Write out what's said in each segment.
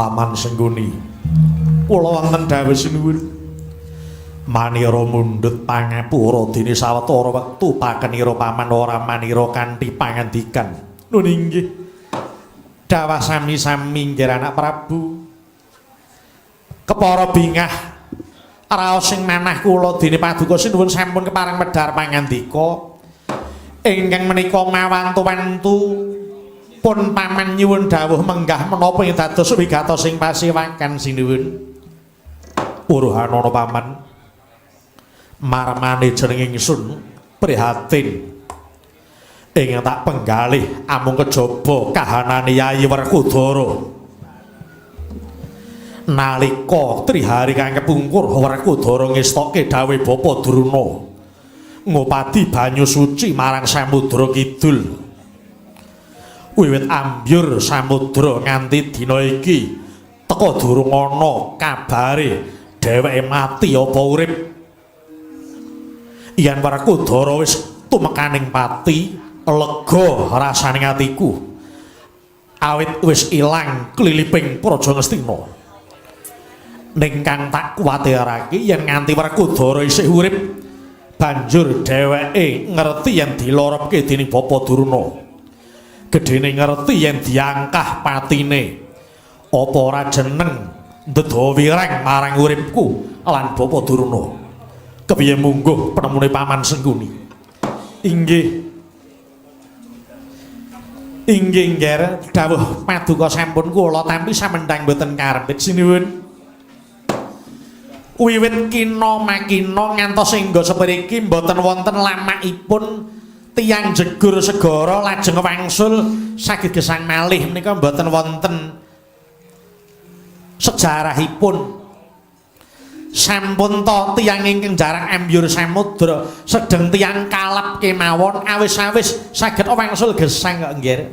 Paman Sengguni, kula wonten dawuh sinuwun. Manira mundhut pangapura dene sawetara wektu pakenira paman ora manira kanthi pangandikan. Nun inggih. Dawah sami-sami nggih anak Prabu. Kepara bingah raos sing manah kula dene paduka sinuwun sampun kepareng medhar pangandika. Ingkang menika mawantu-wantu pun paman nyuwun dawuh menggah menapa ing dados wigatos sing pasiwakan sinuwun. Puruhanana paman. Marmane jeneng ingsun prihatin. Ing tak penggalih amung kejaba kahanane Yayi Werkudara. Nalika trihari kang kepungkur Werkudara ngestoke dawuhe Bapa Druna ngopadi banyu suci marang Samudra Kidul. Wiwit ambyur samudra nganti dina iki teka durung ana kabare dheweke mati apa urip. Yen Werkudara wis tumekaning pati, lega rasane atiku. Awit wis ilang kliliping Praja Ngastina. Ning kang tak kuwatirake yen nganti Werkudara isih urip, banjur dheweke ngerti yen diloropke dening Bapa Durna. Gedene ngerti yen diangkah patine. Apa ora jeneng ndeda wireng marang uripku lan Bapa Durna. Kepiye mungguh penemune Paman Sengguni? Inggih. Inggih ngger, dawuh paduka sampun kula tampi samendhang boten karepit sinuwun. Wiwit kina makina ngantos engga sepriki mboten wonten lamakipun tiyang jegur segara lajeng wangsul saged gesang malih menika mboten wonten sejarahipun. Sampun ta tiyang ingkang jarang ambyur samudra sedeng tiyang kalap kemawon awis-awis saged wangsul gesang kok nggih.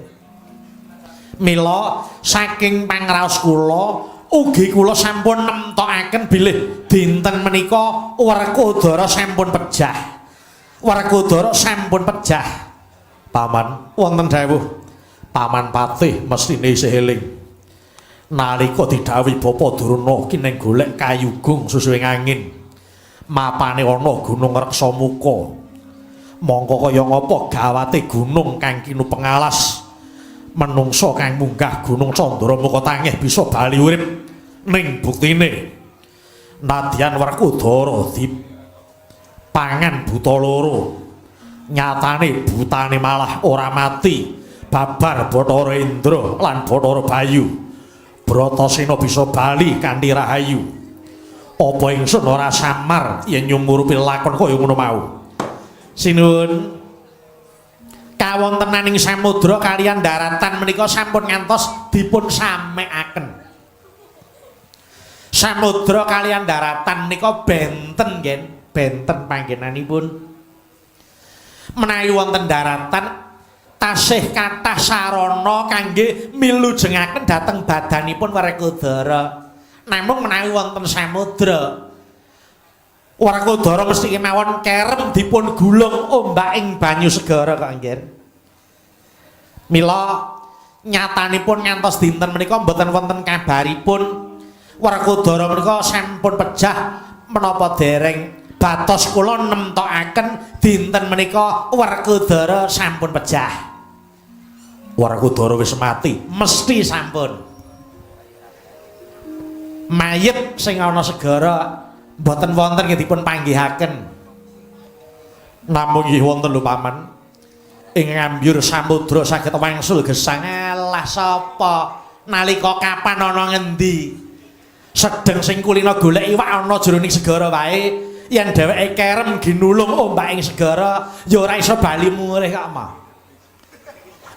Mila saking pangraos kula ugi kula sampun nemtokaken bilih dinten menika Werkudara sampun pejah. Werkudara sampun pejah. Paman, wonten dawuh. Paman Patih mestine isih eling. Nalika didhawuhi Bapa Durna kineng golek kayugung susuhing angin. Mapane ana Gunung Reksamuka. Mongko kaya ngapa gawate gunung kang kinupengalas. Menungsa kang munggah Gunung Candramuka tangeh bisa bali urip. Ning buktine nadyan Werkudara dipangan buta loro, nyatane butane malah ora mati. Babar Bathara Indra lan Bathara Bayu, Bratasena bisa bali kanthi rahayu. Apa ingsun ora samar yen nyumurupi lakon kaya ngono mau? Sinuwun, kawontenaning samudra kaliyan daratan menika sampun ngantos dipun samekaken. Samudra kaliyan daratan menika benten nggih, benten panggenanipun. Menawi wonten daratan tasih kathah sarana kangge milujengaken dhateng badanipun Werkudara. Namung menawi wonten samudra, Werkudara mesti kemawon kerem dipun gulung ombak ing banyu segara kok nggih. Mila nyatanipun ngantos dinten menika mboten wonten kabaripun Werkudara menika sampun pejah menapa dereng. Batos kula nemtokaken dinten menika Werkudara sampun pejah. Werkudara wis mati, mesti sampun. Mayit sing ana segara mboten wonten nggih dipun panggihaken. Namung nggih wonten lho paman. Ing ngambyur samudra saged wangsul gesang. Alah sapa? Nalika kapan ana ngendi? Sedeng sing kulina golek iwak ana jroning segara wae. Yen dheweke kerem ginulung ombak ing segara ya ora iso bali murih kok mah.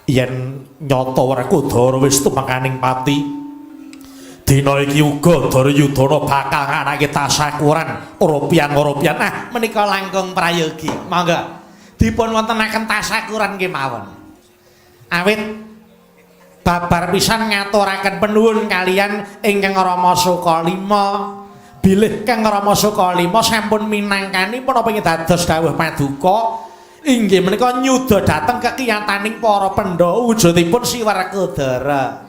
Yen nyata Werkudara wis tumekaning pati, dina iki uga Duryudana bakal nganake tasakuran oropian-oropian. Ah menika langkung prayogi. Monggo dipun wontenaken tasakuran kemawon. Awit babar pisan ngaturaken penuwun kaliyan ingkang Rama Sukalima. Bilih Kang Rama Sukalima sampun minangkani menapa ing dados dawuh paduka inggih menika nyuda dhateng kekiyataning para Pandhawa wujudipun si Werkudara.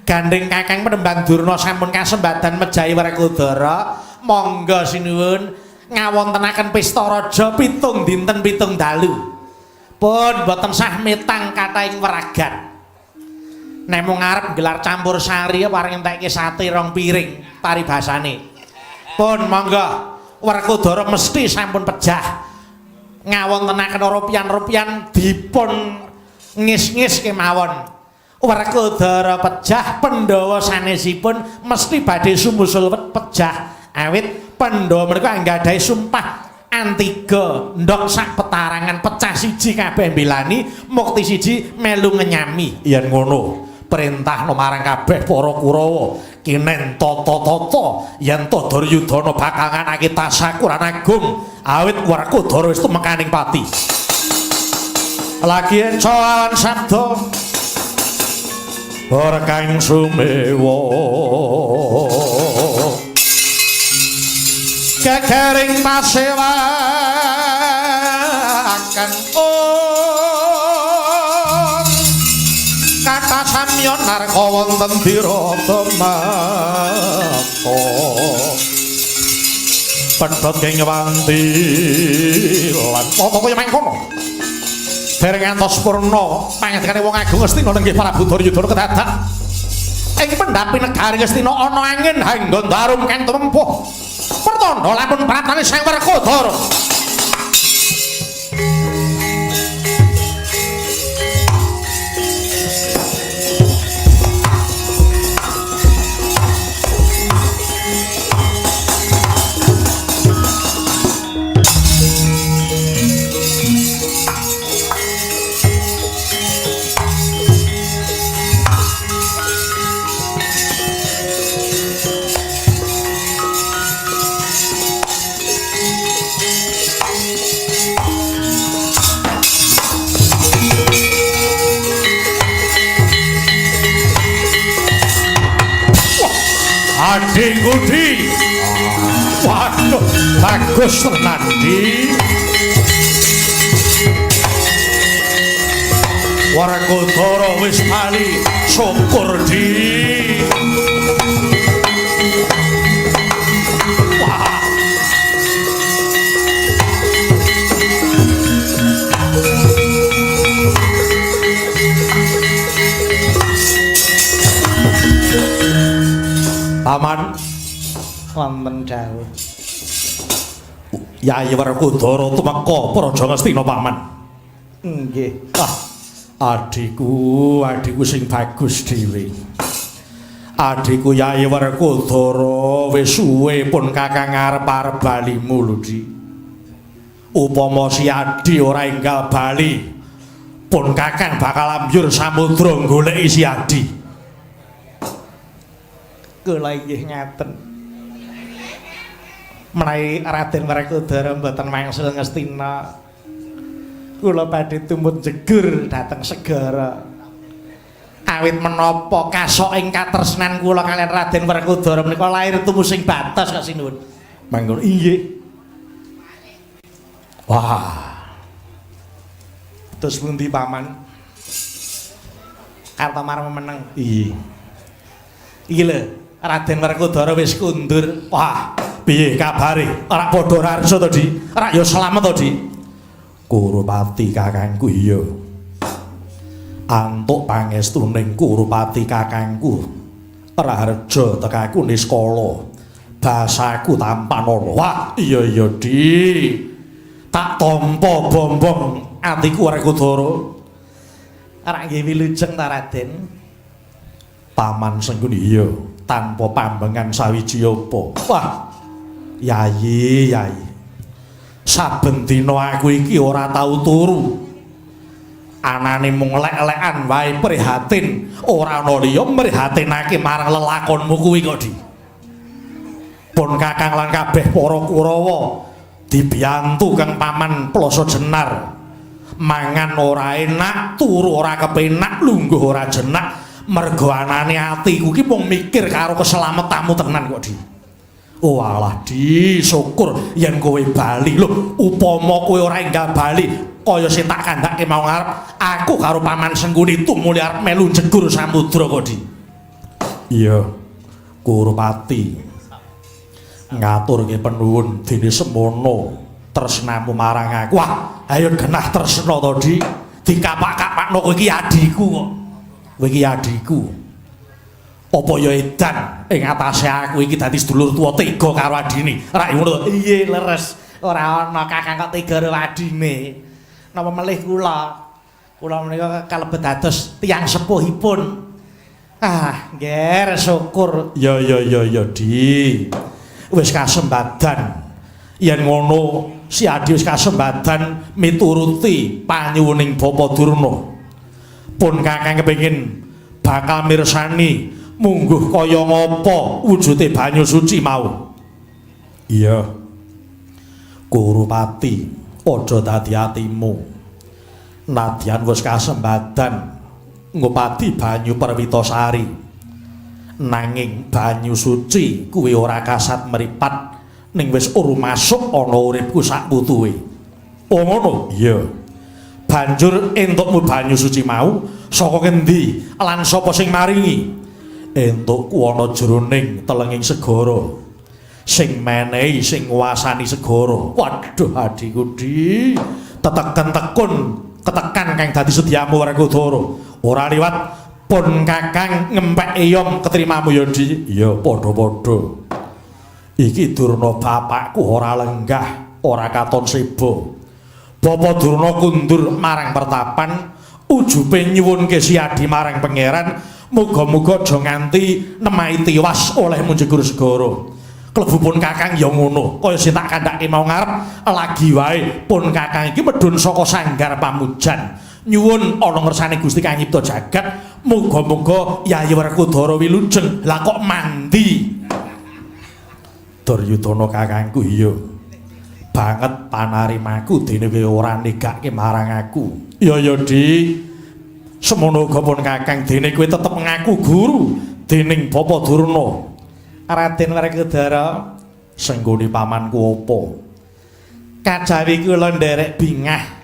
Gandeng Kakang Penemban Durna sampun kasembadan mejahi Werkudara, monggo sinuwun ngawontenaken pesta raja 7 dinten 7 dalu. Pun boten sah mitang kathahing weragan. Nek mung arep gelar campur sari pareng entekke sate 2 piring paribasane. Pun monggo Werkudara mesti sampun pejah. Ngawontenaken rupian-rupian dipun ngis-ngis kemawon. Werkudara pejah Pandhawa sanesipun mesti badhe sumusul pejah. Awit Pandhawa menika anggadhahi sumpah antiga ndok sak petarangan pecah siji kabeh mbelani mukti siji melu ngenyami. Yen ngono perintah marang kabeh para Kurawa kinen tata-tata yen to Duryudana bakal nganake tasakuran agung awit Werkudara wis tumekaning pati. Lagi encoan sabda ora kang sumewa kekering pasewakan om kata samyon narka wonten dirata mata pendhot ing wanti lan apa kaya mangkono dereng ngantos purna pangendikane wong agung Ngastina nenggih Prabu Duryudana kedadak ing pendhapi negari Ngastina ana angin hanggon darum kang tumempuh pertanda lampun praptane Sang Werkudara. Adingudi. Waduh, bagus tenan di. Werkudara wis bali, syukur di. Wah. Paman wonten dawuh. Yayi Werkudara tumeka Praja Ngastina Paman. Nggih. Ah, adhiku, adhiku sing bagus dhewe. Adhiku Yayi Werkudara wis suwe pun kakang arep-arep balimu lho, Di. Upama si Adi ora enggal bali, pun kakang bakal ambyur samudra goleki si Adi. Kula inggih ngaten. Menawi Raden Werkudara mboten wangsul Ngastina, kula badhe tumut jegur dhateng segara. Awit menapa kasok ing katresnan kula kaliyan Raden Werkudara menika lair tumusing batos kok sinuwun. Manggon inggih. Wah. Terus pundi Paman? Kartomarma meneng. Iya. Iki lho, Raden Werkudara wis kundur. Wah, piye kabare? Ora padha rarsa to, Di? Ora ya slamet to, Di? Kurupati kakangku iya. Antuk pangestuning Kurupati kakangku. Raharja tekaku niskala. Basaku tampan ana. Wah, iya iya, Di. Tak tampa bombong atiku Werkudara. Ora nggih wilujeng ta, Raden? Paman Sengkuni iya, tanpa pambengan sawiji apa. Wah, Yayi, Yayi. Saben dina aku iki ora tau turu. Anane mung lek-lekan wae prihatin, ora ana liya mrihatinake marang lelakonmu kuwi kok, Di. Pun kakang lan kabeh para Kurawa dibiyantu kang Paman Plasa Jenar. Mangan ora enak, turu ora kepenak, lungguh ora jenak. Mergo anane atiku ki mung mikir karo keselametamu tenan kok, Di. Oh alah, Di, syukur yen kowe bali. Lho, upama kowe ora enggal bali kaya sing tak kandhake mau ngarep, aku karo Paman Sengkuni tumuli arep melu jegur samudra kok, Di. Iya. Kurupati. Ngaturke penuwun dene semono tresnamu marang aku. Wah, ayo genah tresna to, Dik. Dikapak-kapakno kowe iki adhiku kok. Kowe iki adhiku. Apa ya edan ing atase aku iki dadi sedulur tuwa tega karo adine. Rak ngono. Iya, leres. Ora ana kakang kok tega karo adine. Napa melih kula? Kula menika kalebet dados tiyang sepuhipun. Ah, ngger syukur. Ya ya ya ya, Di. Wis kasembadan. Yen ngono, si Adi wis kasembadan mituruti panyuwuning Bapa Durna. Pun kakang kepengin bakal mirsani mungguh kaya ngapa wujude banyu suci mau. Iya. Kurupati, aja dadi atimu. Nadyan wis kasembadan ngupadi banyu Perwitasari. Nanging banyu suci kuwi ora kasat mripat ning wis uru masuk ana uripku sak putuhe. Oh ngono? Iya. Banjur entukmu banyu suci mau saka ngendi lan sapa sing maringi? Entukku ana jroning telenging segara. Sing menehi sing nguasani segara. Waduh adhiku Di, teteken tekun ketekan kang dadi sediamu Werkudara. Ora liwat pun kakang ngempek eyom ketrimamu ya Di. Iya padha-padha. Iki Durna bapakku ora lenggah, ora katon seba. Bapa Durna kundur marang pertapan, ujube nyuwunke siadi marang pangeran, muga-muga aja nganti nemahi tiwas oleh munjegur segara. Klebu pun kakang ya ngono, kaya sing tak kandhake mau ngarep lagi wae pun kakang iki medhun saka sanggar pamujan. Nyuwun ana ngersane Gusti Kang Nyipta jagat, muga-muga Yayi Werkudara wilujeng. Lah kok mandi? Duryudana kakangku iya. Banget panarimaku dene kowe ora negake marang aku. Iya ya, Dik. Semono uga pun kakang dene kowe tetep ngaku guru dening Bapa Durna. Raden Werkudara, senggone pamanku apa? Kajawi kula nderek bingah.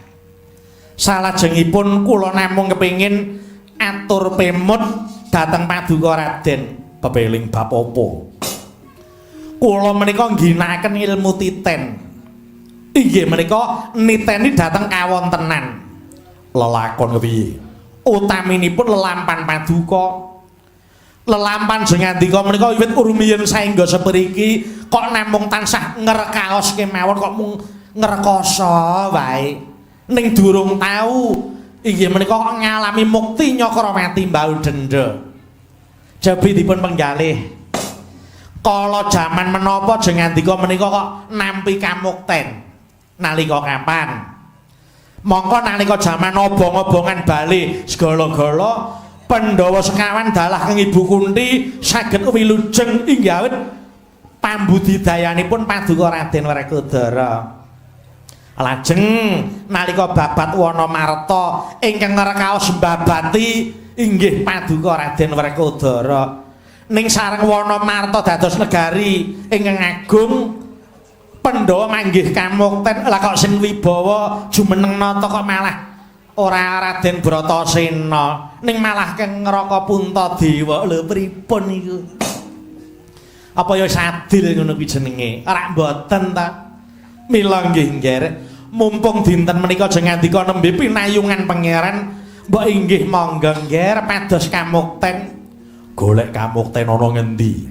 Salajengipun kula namung kepengin atur pemut dhateng paduka Raden. Pepeling bab apa? Kula menika ngginakaken ilmu titen. Inggih menika niteni dhateng kawontenan. Lelakon kepiye? Utaminipun lelampan paduka. Lelampan jengandika menika wiwit rumiyin saengga sepriki kok namung tansah ngrekaos kemawon kok mung ngrekoso wae. Ning durung tau inggih menika kok ngalami mukti Nyakrawati mbau denda. Jebi dipun penggalih. Kala jaman menapa jengandika menika kok nampi kamukten? Nalika kapan? Mongko nalika jaman obong-obongan bali segala-gala Pandhawa sekawan dalah kang Ibu Kunti saged wilujeng inggih awit pambudidayanipun paduka Raden Werkudara. Lajeng nalika babat Wanamarta ingkang ngrekaos mbabati inggih paduka Raden Werkudara. Ning sareng Wanamarta dados negari ingkang agung Pandhawa manggih kamukten. Lah kok sing wibawa jumeneng nata kok malah ora Raden Bratasena ning malah keng Raka Puntadewa. Lho pripun iku? Apa ya adil ngono kuwi jenenge? Ora mboten ta? Mila nggih ngger, mumpung dinten menika jengandika nembe pinayungan pangeran, mbok inggih monggo ngger pados kamukten. Golek kamukten ana ngendi?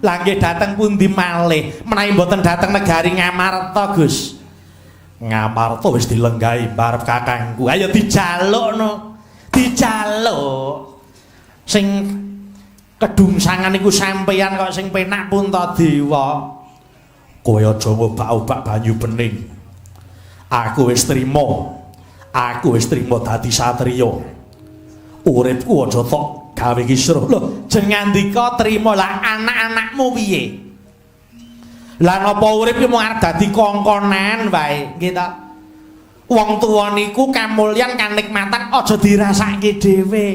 Lah nggih dateng pundi malih? Menawi mboten dateng negari Ngamarta, Gus. Ngamarta wis dilenggahi barep kakangku. Ayo dijalukno. Dijaluk. Sing kedungsangan iku sampeyan kok sing penak Puntadewa. Kowe aja ngobak-obak banyu bening. Aku wis trima. Aku wis trima dadi satriya. Uripku aja tok gawe kisruh. Lho, jengandika trima lah anak-anakmu piye? Lah napa urip ki mung arep dadi kongkonan wae, nggih ta? Wong tuwa niku kamulyan kanikmatan aja dirasake dhewe.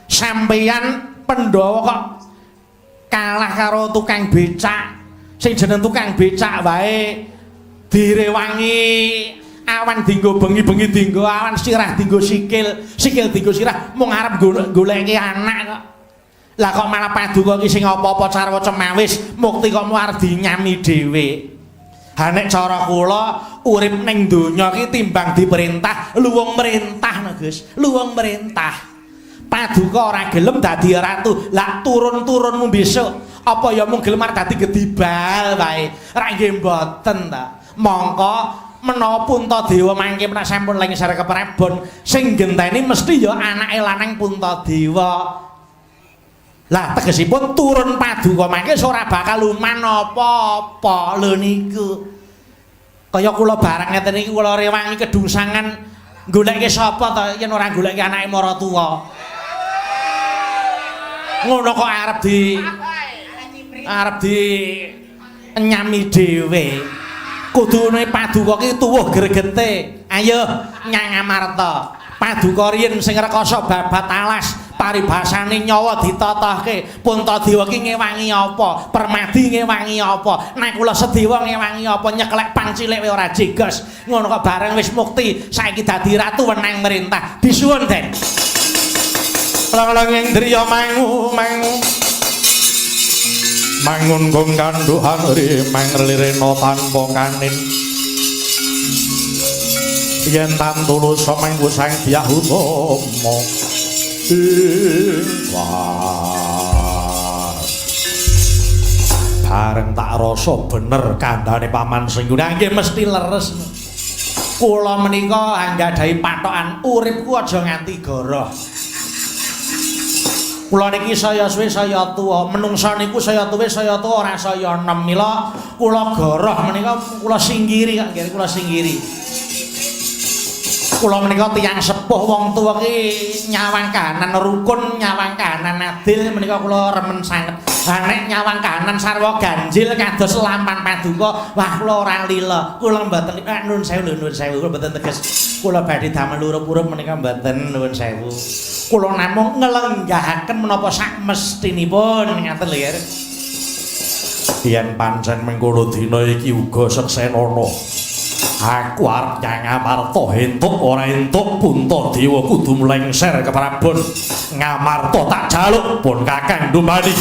Sampeyan Pandhawa kok kalah karo tukang becak. Sing jeneng tukang becak wae direwangi awan dinggo bengi-bengi dinggo awan, sirah dinggo sikil, sikil dinggo sirah, mung arep goleki anak kok. Lah kok malah paduka ki sing apa-apa carwa cemawis mukti kok arep dinyami dhewe. Ha nek cara kula urip ning donya ki timbang diperintah luwung merintah no Gus, luwung merintah. Paduka ora gelem dadi ratu. Lah turun-turunmu besok apa ya mung gelem arep dadi gedibal wae. Ra nggih mboten ta. Mongko menawa Puntadewa mangke menak sampun lengser keprabon sing genteni mesti ya anake lanang Puntadewa. Lah tegesipun turun paduka mangke ora bakal luman apa-apa lho niku. Kaya kula barang ngeten iki kula rewangi kedungsangan goleke sapa ta yen ora goleke anake maratuwa. Ngono kok arep di nyami dhewe. Kudune paduka ki tuwuh gregete. Ayo nyang Amarta. Paduka riyen sing rekoso babat alas, paribasane nyawa ditotohke. Puntadewa ki ngewangi apa? Permadi ngewangi apa? Nakula Sedewa ngewangi apa? Nyeklek pang cilik wae ora jegos. Ngono kok bareng wis mukti, saiki dadi ratu wenang merintah. Disuwun, Den. Lang-lang indriya mangu mangu mangun gong kandhuhan ri manglirena tanpa kanin yen tantulus mangku sang Dyah Utama bareng tak rasa bener kandhane Paman Sengguna nggih mesti leres. Kula menika anggadhahi patokan uripku aja nganti goroh. Kula niki saya suwe saya tuwa, menungsa niku saya tuwe saya tuwa ora saya enem. Mila kula goroh menika kula singkiri kok nggih kula singkiri. Kula menika tiyang sepuh wong tuwa ki nyawang kahanan rukun, nyawang kahanan adil menika kula remen sanget. Ha nek nyawang kahanan sarwa ganjil kados lampan paduka, wah kula ora lila. Kula mboten nuwun sewu lho, nuwun sewu kula mboten teges. Kula badhe damel urup-urup menika mboten nuwun sewu. Kula namung nglenggahaken menapa sak mestinipun ngaten lho ya. Yen pancen mengkono dina iki uga seksenana. Aku arep nyang Amarta entuk ora entuk Puntadewa kudu mlengser keprabon. Ngamarta tak jaluk pun Kakang Dumadi.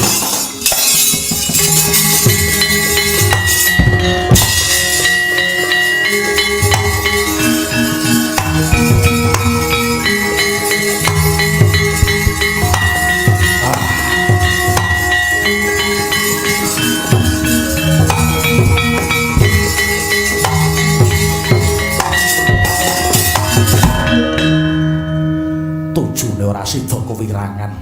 Tujune ora sida kewirangan.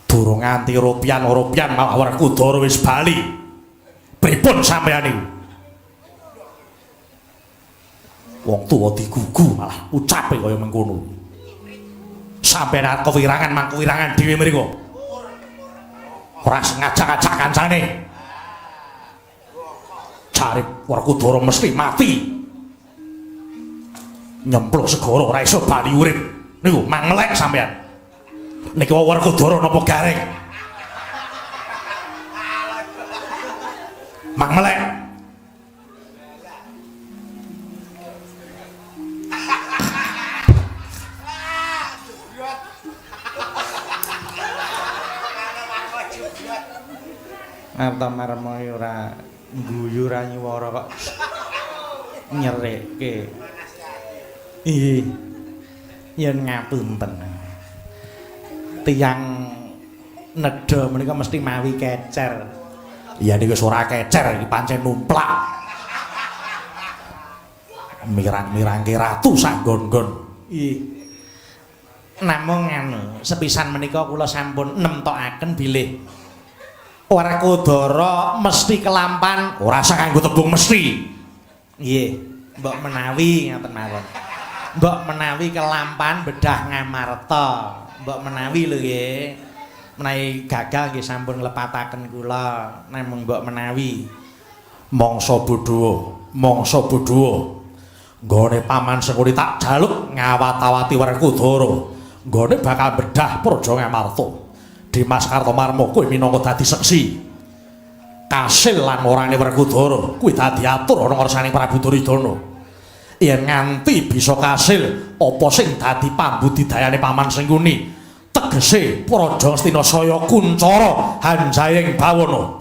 Durung nganti rupian-rupian malah Werkudara wis bali. Pripun sampeyan niku? Wong tuwa digugu malah ucape kaya mengkono. Sampeyan arep kewirangan mang kewirangan dhewe mriko. Ora ngajak-ajak kancane. Cari Werkudara mesti mati. Nyemplung segara ora iso bali urip. Niku manglek sampean. Niku Werkudara napa gareng? Manglek. Arta marma ora ngguyu ora nyuwara kok nyerikke. Nggih. Yen ngapunten. Tiyang nedha menika mesti mawi kecer. Iya niku wis ora kecer iki pancen numplak. Mirang-mirangke ratu sanggon-gon. Nggih. Namung anu, sepisan menika kula sampun nemtokaken bilih Werkudara mesti kelampan, ora usah kanggo tembung mesti. Nggih, mbok menawi ngaten mawon. Mbok menawi kelampan bedah Ngamarta. Mbok menawi lho nggih. Menawi gagal nggih sampun nglepataken kula, namung mbok menawi. Mangsa bodho, mangsa bodho. Nggone Paman Sengkuni tak jaluk ngawat-awati Werkudara. Nggone bakal bedah Praja Ngamarta. Dimas Kartomarmo kuwi minangka dadi seksi. Kasil lan orane Werkudara kuwi dadi atur ana ngersane Prabu Duryudana. Yen nganti bisa kasil apa sing dadi pambudidayane Paman Sengkuni, teges Tegese Praja Astina saya kuncara hanjaying bawana.